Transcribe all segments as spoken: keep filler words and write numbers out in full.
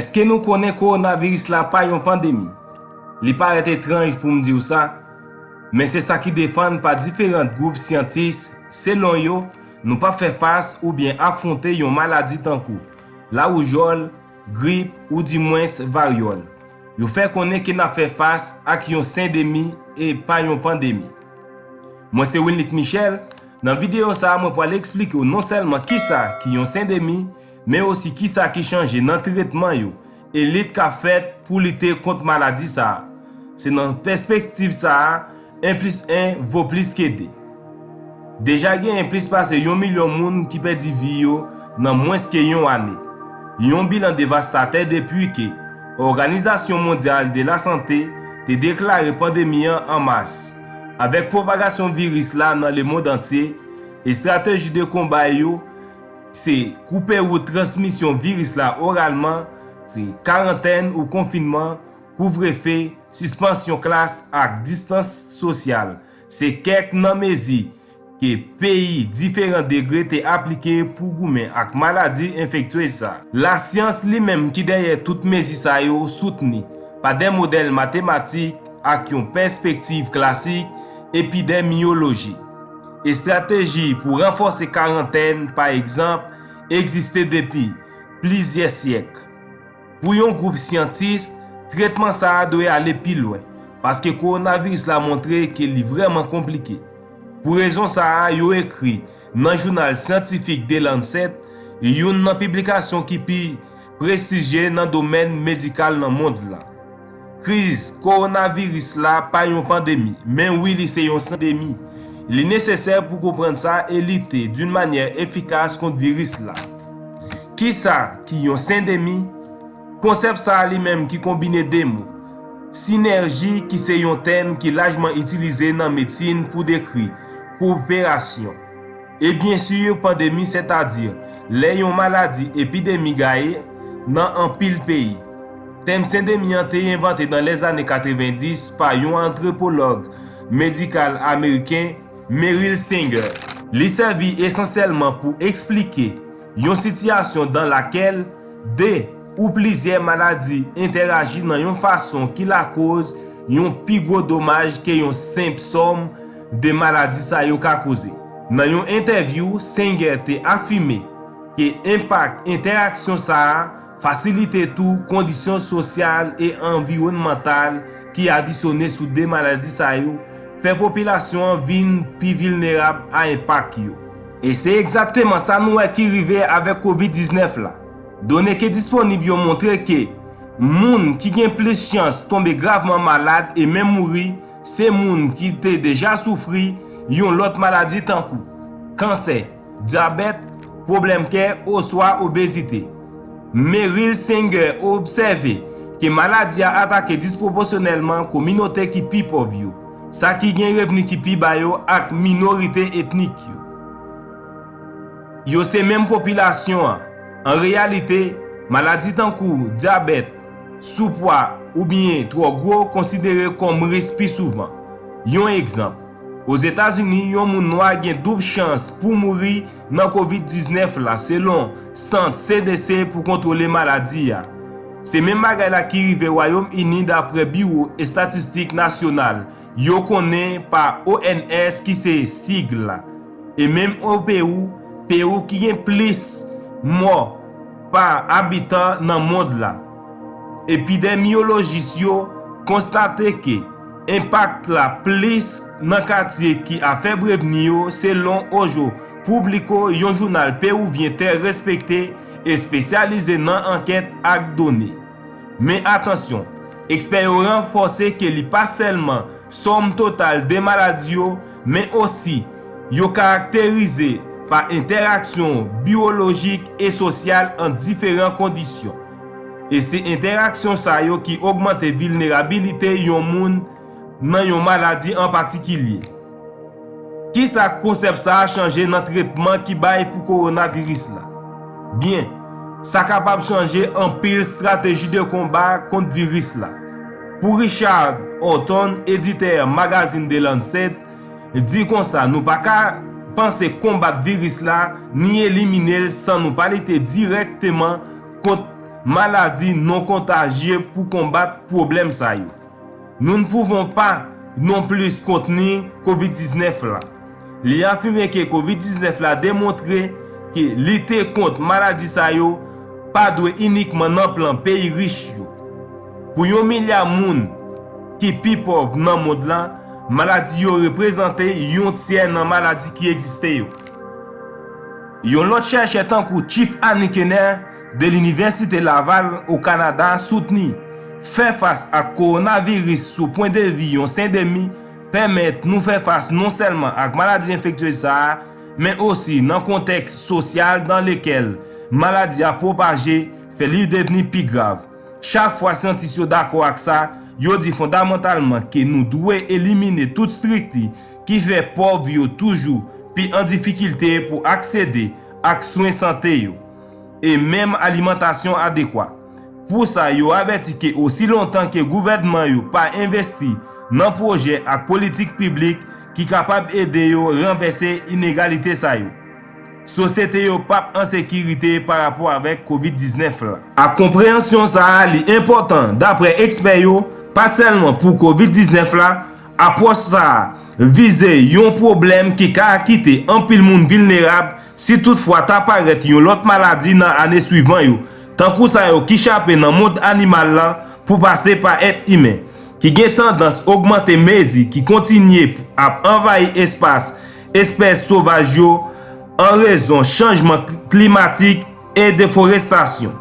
Èske nou konnen kowonaviris la pa yon pandemi? Li parèt etranj pou m di w sa, men se sa ki defann pa diferan gwoup syantis. Selon yo, nou p ap fè fas oubyen afwonte yon maladi tankou lawoujòl, grip oudimwens varyòl. Yo fè konnen ke n ap fè fas ak yon sendemi e pa yon pandemi. Mwen se Winlick Michel. Nan videyo sa a, mwen pral eksplike w non sèlman kisa ki yon sendemi, men osi kisa ki chanje nan tretman yo e lit k ap fèt pou lite kont maladi sa a. Se nan pèspektiv sa a, en plis en vo plis ke de. Deja genyen plis pase yon milyon moun ki pèdi vi yo nan mwens ke yon ane. Yon bilan devastatè depi ke Òganizasyon Mondyal de la Sante te deklare pandemi an an mas. Avèk pwopagasyon viris la nan lemond antye, estrateji de konba yo se koupe wout transmisyon viris la oralman, se karantèn ou konfinman, kouvrefe, sispansyon klas ak distans sosyal. Se kèk nan mezi ke peyi diferan degre te aplike pou goumen ak maladi enfektyez sa. Lasyans li menm ki dèyè tout mezi sa yo soutni pa de modèl matematik ak yon pèspektiv klasik epidemiyoloji. Estrateji pou ranfòse karantèn, pa egzanp, egziste depi plizyè syèk. Pou yon gwoup syantis, tretman sa a dwe ale pi lwen, paske kowonaviris la montre ke li vrèman konplike. Pou rezon sa a, yo ekri nan jounal syantifik The Lancet, youn nan piblikasyon ki pi prestijye nan domèn medikal nan mond la. Kriz kowonaviris la pa yon pandemi, men wi, li se yon sendemi. Li nesesè pou konprann sa e lite d'une manyè efikas kont viris la. Kisa ki yon sendemi? Konsèp sa a li menm ki konbine de mo, sinèji, ki se yon tèm ki lajman itilize nan medsin pou dekri koperasyon, e byen si pandemi, sètadi lè yon maladi epidemi gaye nan anpil peyi. Tèm sendemi an te envante nan lèzane katrevendis pa yon antwopològ medikal ameriken, Merrill Singer. Li sèvi esansyèlman pou eksplike yon sitiyasyon dan lakèl de ou plizyè maladi entèraji nan yon fason ki lakoz yon pi gwo domaj ke yon senp sòm de maladi sa yo ka koze. Nan yon entèvyou, Singer te afime ke enpak entèraksyon sa a fasilite tou kondisyon sosyal e anviwònmantal ki adisyone sou de maladi sa yo, fè popilasyon an vin pi vilnerab a enpak yo. E se egzakteman sa nou wè ki rive avèk kovid diznèf la. Done ki disponib yo montre ke moun ki gen plis chans tonbe gravman malad e menm mouri, se moun ki te deja soufri yon lòt maladi tankou kansè, dyabèt, pwoblèm kè oswa obezite. Merrill Singer obsève ke maladi a atake dispwopòsyonèlman kominote ki pi pòv yo, sa ki gen revni ki pi ba yo ak minorite etnik yo. Yo se menm popilasyon an. An reyalite, maladi tankou dyabèt, soupwa oubyen twò gwo konsidere kòm risk pi souvan. Yon egzanp, Ozetazini, yon moun nwa gen doub chans pou mouri nan kovid diznèf la, selon Sant C D C pou kontwole maladi a. Se menm bagay la ki rive Wayòm Ini, daprè Biwo Estatistik Nasyonal, yo konnen pa O N S, ki se sig la. E menm o Pewou, Pewou ki gen plis mò pa abitan nan mond la. Epidemiyolojis yo konstate ke enpak la plis nan katye ki a fèb revni yo, selon Ojo Público, yon jounal pewouvyen trè respekte, espesyalize nan ankèt ak done. Men atansyon, ekspè yo ranfòse ke li pa sèlman sòm total de maladi yo, men osi yo karakterize pa entèraksyon biwolojik e sosyal ant diferan kondisyon. E se entèraksyon sa yo ki ogmante vilnerabilite yon moun nan yon maladi an patikilye. Kisa konsèp sa a chanje nan tretman ki bay pou kowonaviris la? Byen, sa kapab chanje anpil estrateji de konba kont viris la. Pou Richard Horton, editè magazin The Lancet, di konsa, nou pa ka panse konbat viris la ni elimine l san nou pa lite dirèkteman kont maladi non kontajye pou konbat pwoblèm sa yo. Nous ne pouvons pas non plus contenir kovid diznèf la. Li afime ke kovid diznèf la demontre ke lite kont maladi sa yo pa dwe inikman nan plan peyi rich yo. Pou yon milya moun ki pi pòv nan mond lan, maladi yo reprezante yon tyè nan maladi ki egziste yo. Yon lòt chèchè tankou Chief Annie Keener de Linivèsite Laval o Kanada soutni fè fas ak kowonaviris sou pwen de vi yon sendemi pèmèt nou fè fas non sèlman ak maladi enfektyez sa a, men osi nan kontèks sosyal dan lekèl maladi a pwopaje fè li devni pi grav. Chak fwa syantis yo dakò ak sa, yo di fondamantalman ke nou dwe elimine tout estrikti ki fè pòv yo toujou pi an difikilte pou aksede ak swen sante yo e menm alimantasyon adekwa. Pou sa, yo avèti ke osi lontan ke gouvènman yo pa envesti nan pwojè ak politik piblik ki kapab ede yo ranvèse inegalite sa yo, sosyete yo p ap an sekirite pa rapò avèk kovid diznèf la. Ak konpreyansyon sa a, li enpòtan, dapre ekspè yo, pa sèlman pou kovid diznèf la, apwòch sa a vize yon pwoblèm ki ka kite anpil moun vilnerab si toutfwa ta parèt yon lòt maladi nan ane swivan yo, tankou sa yo ki chape nan mond animal lan pou pase pa èt imen, ki gen tandans ogmante mezi ki kontinye ap anvayi espas espès sovaj yo an rezon chanjman klimatik e deforestasyon.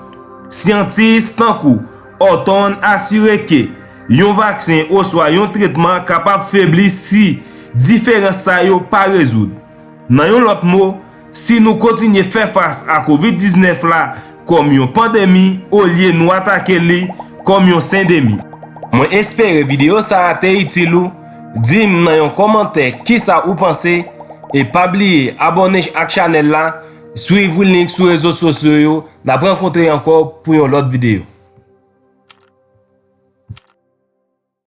Syantis tankou Orton asire ke yon vaksen oswa yon tretman kapab febli si diferans sa yo pa rezoud. Nan yon lòt mo, si nou kontinye fè fas a kovid diznèf la kòm yon pandemi olye nou atake li kòm yon sendemi. Mwen espere videyo sa a te itil ou. Di m nan yon kòmantè kisa ou panse e pa bliye abòne ak chanèl la, swiv Wilnix sou rezo sosyo yo. N ap rankontre ankò pou yon lòt videyo.